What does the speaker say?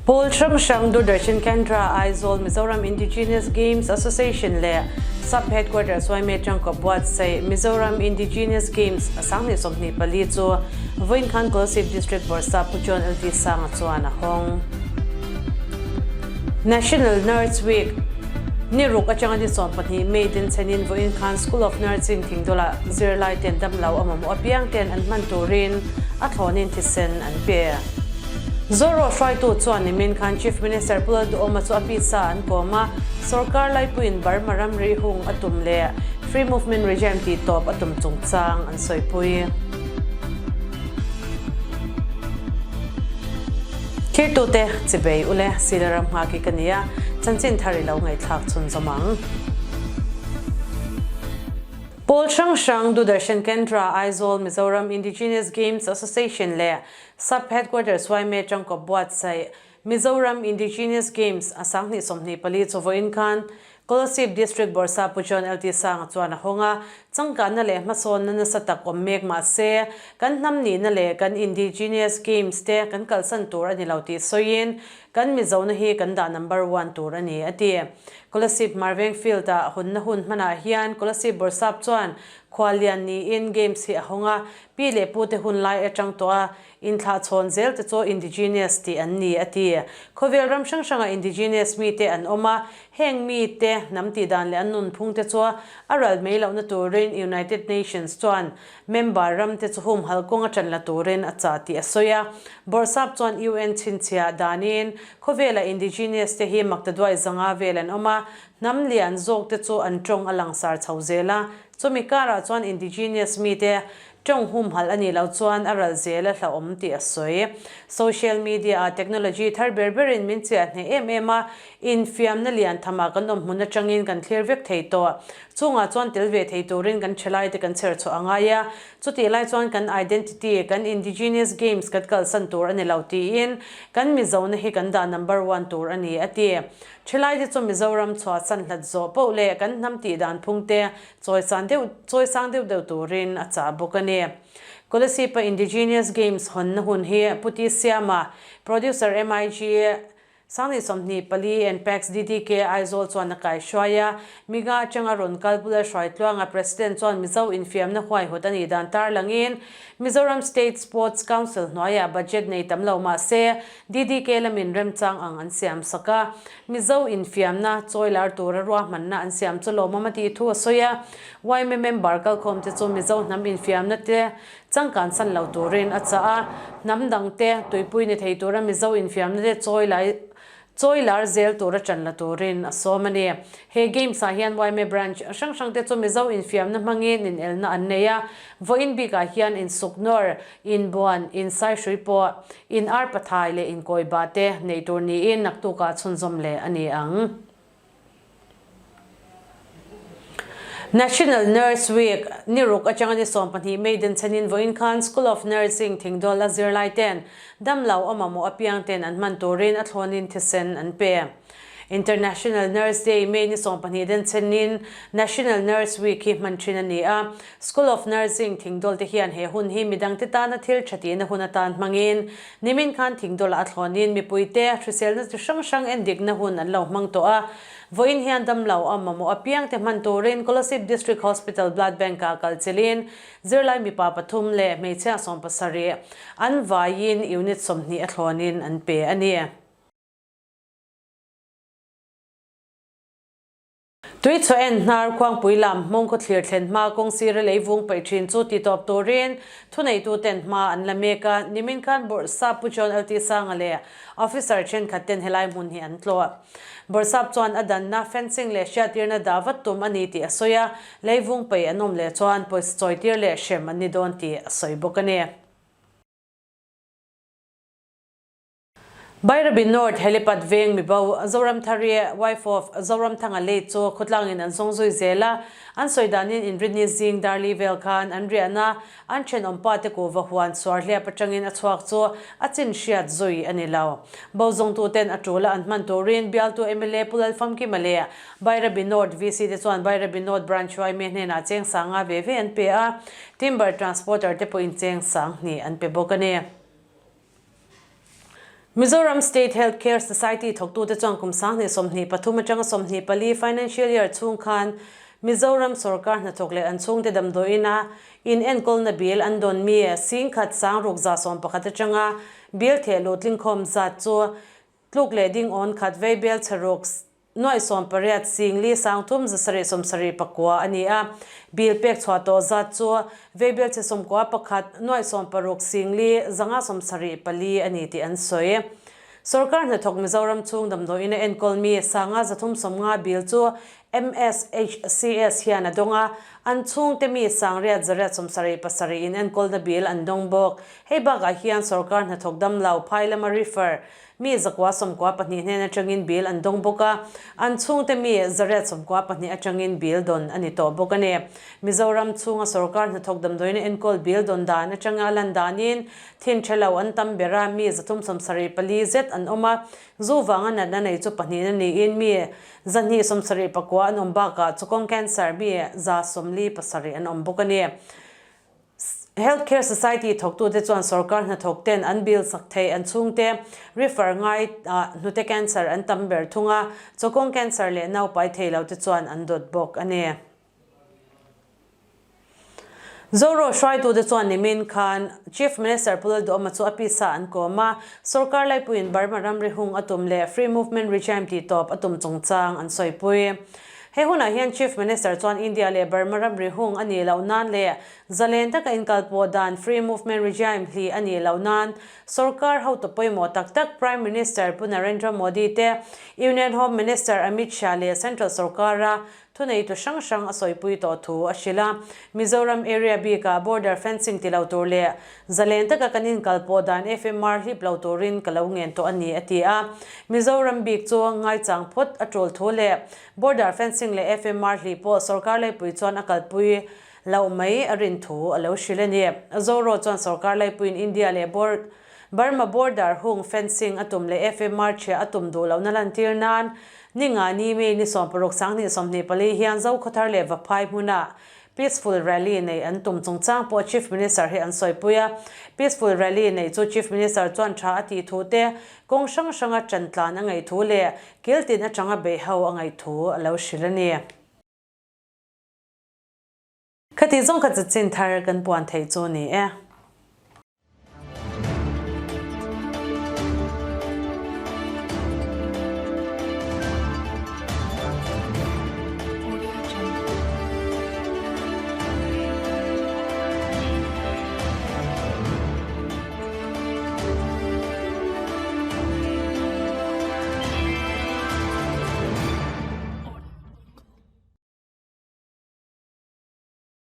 Pawl hrang hrang Doordarshan Kendra, Aizawl, Mizoram Indigenous Games Association leh Sub Headquarters YMA tangkaw buatsaih Mizoram Indigenous Games 2024 chu vawiin khan Kolasib District Bawrhsap Pu John LT Sanga chuan a hawng. National Nurse Week ni ruk atanga ni 12 May din chenin vawiin khan School of Nursing Thingdawlah zirlai ten damlo a mamawh apiang ten an hman turin a thlawnin thisen an pe. Zoro hruaitu chuan nimin khan Chief Minister Pu Lalduhawma chu a pizza an kawm a, sorkar laipuiin Burma ramri hung a tum leh Free Movement Regime tih tawp a tum chungchang an sawipui. Thirtute chibei ule Sila ram nghaki ka nia, chanchin thar i lo ngaihthlak chhunzawm ang. Pawl hrang hrang Doordarshan Kendra, Aizawl, Mizoram Indigenous Games Association leh Sub Headquarters YMA tangkawp buatsaih Mizoram Indigenous Games a 2024 chu vawiin khan Kolasib District Bawrhsap Pu John LT Sanga chuan a hawng a, changkanna leh hmasawnna nasa tak awm mek mah se kan hnam nihna leh kan Indigenous Games te kan kalsan tur a ni lo tih sawiin kan Mizona hi kan dah number one tur a ni a ti. Kolasib Marveng Field-ah hawnna hun hmanah hian Kolasib Bawrhsap chuan khuallian niin Games hi a hawng a, Pi leh pute hun lai atang tawh a inthlahchhawn zel te chu indigenous tih an ni, a ti. Khawvel ram hrang hrangah indigenous mite an awm a, heng mite hnam tih dan leh an nunphung te chu a ral mai lohna turin United Nations chuan member ram te chu humhalh kawng a tan la turin a chah tih a sawi a. Bawrhsap chuan UN chhinchhiah danin khawvela indigenous te hi maktaduai zanga vel an awm a, hnam lian zawk te chu an tawng a langsar chho zel a, Chumi karah chuan indigenous mite tawng humhalh a nih loh chuan a ral zel a hlauhawm tih a sawi. Social media ah technology thar ber berin min chiah hneh em em a, infiamna lian thamah kan awm hmun atangin kan thlir vek thei tawh. Chungah chuan tel ve thei turin kan thalaite kan chher chhuah a ngai a, chutih lai chuan kan identity, kan indigenous games kan kalsan tur a ni lo tiin kan Mizona hi kan dah number one tur a ni, a ti. Thalaite chu Mizoram chhuahsan hlat zawh poh leh kan hnam tih dan phung te chawisan deuh chawisang deuh deuh turin a chah bawk a ni. Kolasib-a Indigenous Games hawnna hun hi Pu T Siama, Producer MIG, 2024 and Pax DDK Aizawl chuan a kaihruai a, Miga atanga rawn kal bula hruai tluanga President chuan Mizo infiamna huaihawt a nih dan tarlangin Mizoram State Sports Council hnuaiah budget nei tam lo mah se DDK lamin remchang ang an siam sak a, Mizo infiamna chawilar tura ruahmanna an siam chu lawmawm a tih thu a sawi a. Yma member kalkhawmte chu Mizo hnam infiamna te changkan san lo turin a chah a, hnam dangte tuipui ni thei tura Mizo infiamna te chawilai Chawilar zel tura ṭan la turin a sawm a ni. He Games ah hian yma branch hrang hrang te chu Mizo infiamna hmangin inelna an nei a, vawiin bikah hian insuknawr, inbuan, insaihrui pawh, in arpathai leh inkawibah te neih tur niin naktukah chhunzawm leh a ni ang. National Nurse Week ni ruk atanga ni 12 May denchhenin vawiin khan School of Nursing Thingdawl a zirlai ten damlo a mamawh apiang ten an hman turin a thlawnin thisen an pe. International Nurse Day May ni 12 denchhenin National Nurse Week hi hman thin a ni a. School of Nursing Thingdawl te hian he hun hi midangte tana thil tha tihna hun atan hmangin Nimin khan Thingdawlah a thlawnin mipuite hriselna chi hrang hrang endikna hun an lo hmang tawh a. Vawiin hian damlo a mamawh apiangte hman turin Kolasib District Hospital Blood Bank-ah kal chilhin zirlai mipa pathum leh hmeichhia 70 an vaiin unit 20 a thlawnin an pe a ni. Tui chhuah en hnar Khuangpui lam hmawng khawthlir thlen hma kawng sira lei vung paih thin chu ti tawp turin thuneituten hma an la mek a, nimin khan Bawrhsap Pu John LT Sanga leh Officer thenkhat ten helai hmun hi an tlawh. Bawrhsap chuan a danna, fencing leh hriattirna dah vat tum a ni tih a sawi a, lei vung paih an awm leh chuan pawisa chawitir leh hrem an ni dawn tih a sawi bawk a ni. Bairabi North Helipad veng mibo Zoramthari wife of Zoramthanga lei chu khawtlangin an zawng zui zel a, an sawi danin Inrinni zing Darli vel khan an riahna an thenawmpa te kuhva huan suar hliap atangin a chhuak chu a chin hriat zui a ni lo. Bo zawngtuten a tula an hman turin bialtu mla Pu Lalfamkima leh Bairabi North VC te chuan Bairabi North Branch YMA hnenah cheng sanga ve ve an pe a, Timber Transporter te pawhin cheng sang hnih an pe bawk a ni. Mizoram State Health Care Society thawktute chuan kum 2023 atanga 24 financial year chhung khan Mizoram sorkar hnathawk leh an chhungte damdawiina in enkawlna bill an dawn mi 1611 atanga bill theh luh tlingkhawm zat chu tluk leh ding awn khat vei bel chhe ruk Nuaih 18 singli 30 7 79 a ni a, bill pek chhuah tawh zat chu veibilchhe 91 nuaih 60 singli 574 a ni tih an sawi. Sorkar hnathawk Mizoram chhung damdawiin a enkawl mi 530 bill chu MSHCS hian a dawng a, an chhungte mi 8,877 in enkawlna bill an dawng bawk. Hei bakah hian sorkar hnathawk damlo phai lama refer Mi 992 hnen atangin bill an dawng bawk a, an chhungte mi 892 atangin bill dawn a ni tawh bawk a ni. Mizoram chhunga sorkar hnathawk damdawiina enkawl bill dawn dan atanga a lan danin thin tha lo an tam ber a, mi 374 zet an awm a, zu vanga natna nei chu pahnihna niin mi 279 an awm bakah chukawng cancer mi 47 an awm bawk a ni. Health Care Society thawktute chuan sorkar hnathawk ten an bill sak thei an chhungte refer ngai hnute cancer an tam ber thung a, chawkawng cancer leh naupai thei lo te chuan an dawt bawk a ni. Zoro hruaitute chuan nimin khan Chief Minister Pu Lalduhoma chu a pisa an kawm a, sorkar laipuiin Burma ramri hung a tum leh Free Movement Regime tihtawp a tum chungchang an sawipui. He hunah hian Chief Minister chuan India leh Burma ramri hung a nih loh nan leh zalen taka inkalpawh dan Free Movement Regime hli a nih loh nan sorkar hotu pawimawh tak tak Prime Minister Pu Narendra Modi te, Union Home Minister Amit Shah leh Central sorkara thuneitu hrang hrang a sawipui tawh thu a hrilh a. Mizoram area bikah border fencing ti lo tur leh Zalen taka kan inkalpawh dan FMR hlip lo turin ka lo ngen tawh a ni, a ti a. Mizoram bik chu ngaichang phawt a tul thu leh border fencing leh FMR hlih pawh sorkar laipui chuan a kalpui loh mai a rin thu a lo hrilh a ni. Zoro chuan sorkar laipuiin India leh Burma border hung fencing a tum leh FMR chhia a tum duh lohna lantir nan ninga ni May ni 16 2024 hian Zokhawthar leh Vaphai hmunah Peaceful Rally nei an tum chungchang pawh Chief Minister hi an sawipui a. Peaceful Rally neih chu Chief Minister chuan tha a tih thu te, kawng hrang hranga ṭan tlan a ngaih thu leh kil tin aṭanga beih ho a ngaih thu a lo hrilh a ni. Khati zawng kha chanchin thar kan puan theih chu ni e.